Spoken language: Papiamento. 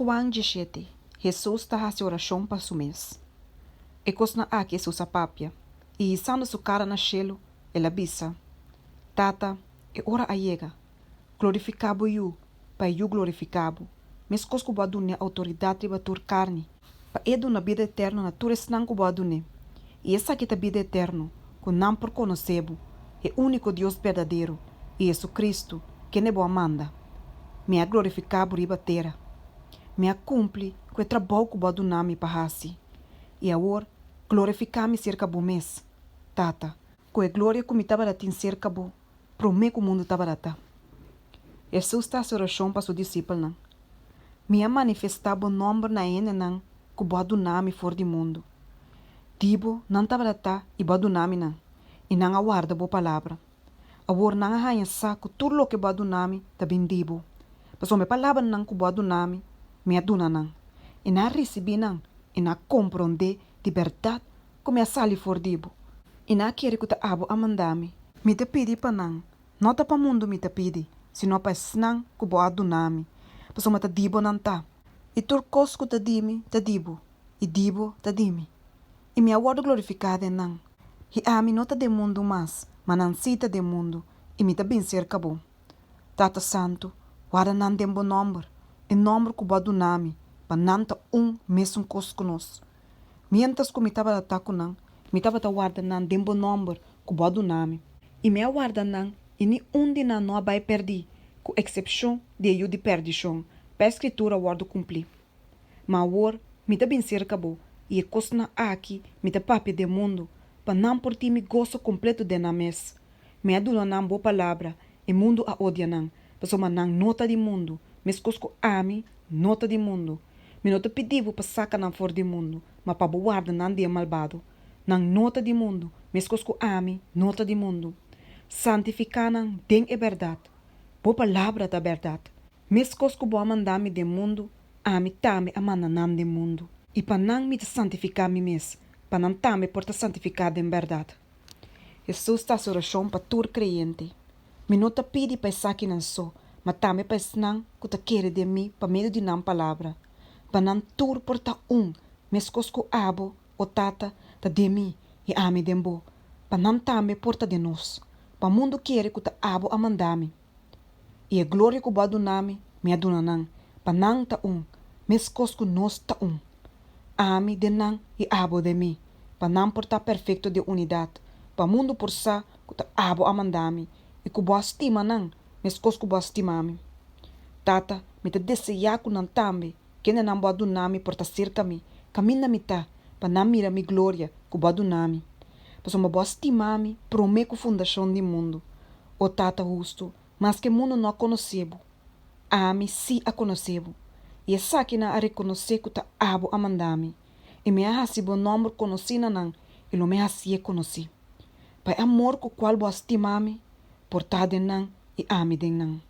Huan 17, Hesus ta hasi orashon pa su mes. E kosnan akí Hesus a papia, i hisando su kara na shelu, el a bisa, Tata, e ora a yega. Glorifiká bo Yu, pa e Yu glorifiká bo, meskos ku bo a dun'é outoridat riba tur karni, pa e duna bida eterno na tur esnan ku bo a dun'é. I esaki ta bida eterno, ku nan por konosé bo, e úniko Dios berdadero, i Hesukristu, kende bo a manda. Mi a glorifiká bo riba tera. Mi a kumpli ku e trabou ku bo a duna mi pa hasi. I awor, glorifiká mi serka bo mes, Tata, ku e gloria ku mi tabata tin serka bo promé ku mundu tabata ta. Hesus ta hasi orashon pa su disipelnan, Mi a manifestá bo nòmber na e hendenan ku bo a duna mi for di mundu. Di bo nan tabata ta i bo a duna mi nan, i nan a warda bo palabra. Awor nan a haña sa ku tur loke bo a duna mi ta bin di bo, pasobra e palabranan ku bo a duna mi, mi a duna nan, i nan a risibí nan i nan a komprondé di bèrdat ku mi a sali for di bo, i nan a kere ku ta abo a manda mi. Mi ta pidi pa nan, no ta pa mundu mi ta pidi, sino pa esnan ku bo a duna mi, pasobra ta di bo nan ta. I tur kos ku ta di mi ta di bo, i di bo ta di mi, i mi a wòrdu glorifiká den nan. I ami no ta den mundu mas, ma nan sí ta den mundu, i mi ta bin serka bo. Tata Santu, warda nan den bo nòmber, e nòmber ku bo a duna mi, pa nan ta un mesun kos ku nos. Miéntras ku mi tabata ta ku nan, mi tabata warda nan den bo nòmber ku bo a duna mi. I mi a warda nan, i ni un di nan no a bai pèrdí, ku eksepshon di e yu di pèrdishon, pa e Skritura wòrdu kumplí. Ma awor mi ta bin serka bo, i e kosnan aki mi ta papia den mundu, pa nan por tin mi goso kompleto den nan mes. Mi a duna nan bo palabra, e mundu a odia nan, pasobra nan no ta di mundu, meskos ku ami no ta di mundu. Mi no ta pidi bo pa saka nan for di mundu, ma pa bo warda nan di e malbado. Nan no ta di mundu, meskos ku ami no ta di mundu. Santifiká nan den e bèrdat. Bo palabra ta bèrdat. Meskos ku bo a manda mi den mundu, ami tambe a manda nan den mundu. I pa nan mi ta santifiká mi mes, pa nan tambe por ta santifiká den bèrdat. Hesus ta hasi orashon pa tur kreyente. Mi no ta pidi pa esakinan so, ma tambe pa esnan ku ta kere den mi pa medio di nan palabra, pa nan tur por ta un, meskos ku abo, o Tata, ta den mi i ami den bo, pa nan tambe por ta den nos, pa mundu kere ku ta abo a manda mi. I e gloria ku bo a duna mi, mi a duna nan, pa nan ta un, meskos ku nos ta un. Ami den nan i abo den mi, pa nan por ta perfekto den unidat, pa mundu por sa ku ta abo a manda mi i ku bo a stima nan meskos ku bo a stima mi. Tata, mi ta deseá ku nan tambe, kendenan bo a duna mi por ta serka mi, kaminda mi ta, pa nan mira mi gloria ku bo a duna mi. Pasobra bo a stima mi promé ku fundashon di mundu. O Tata hustu, maske mundu no a konosé bo, ami sí a konosé bo, i esakinan a rekonosé ku ta abo a manda mi, i mi a hasi bo nòmber konosí na nan i lo mi hasié konosí. Pa e amor ku kual bo a stima mi por ta den nan i ami den nan.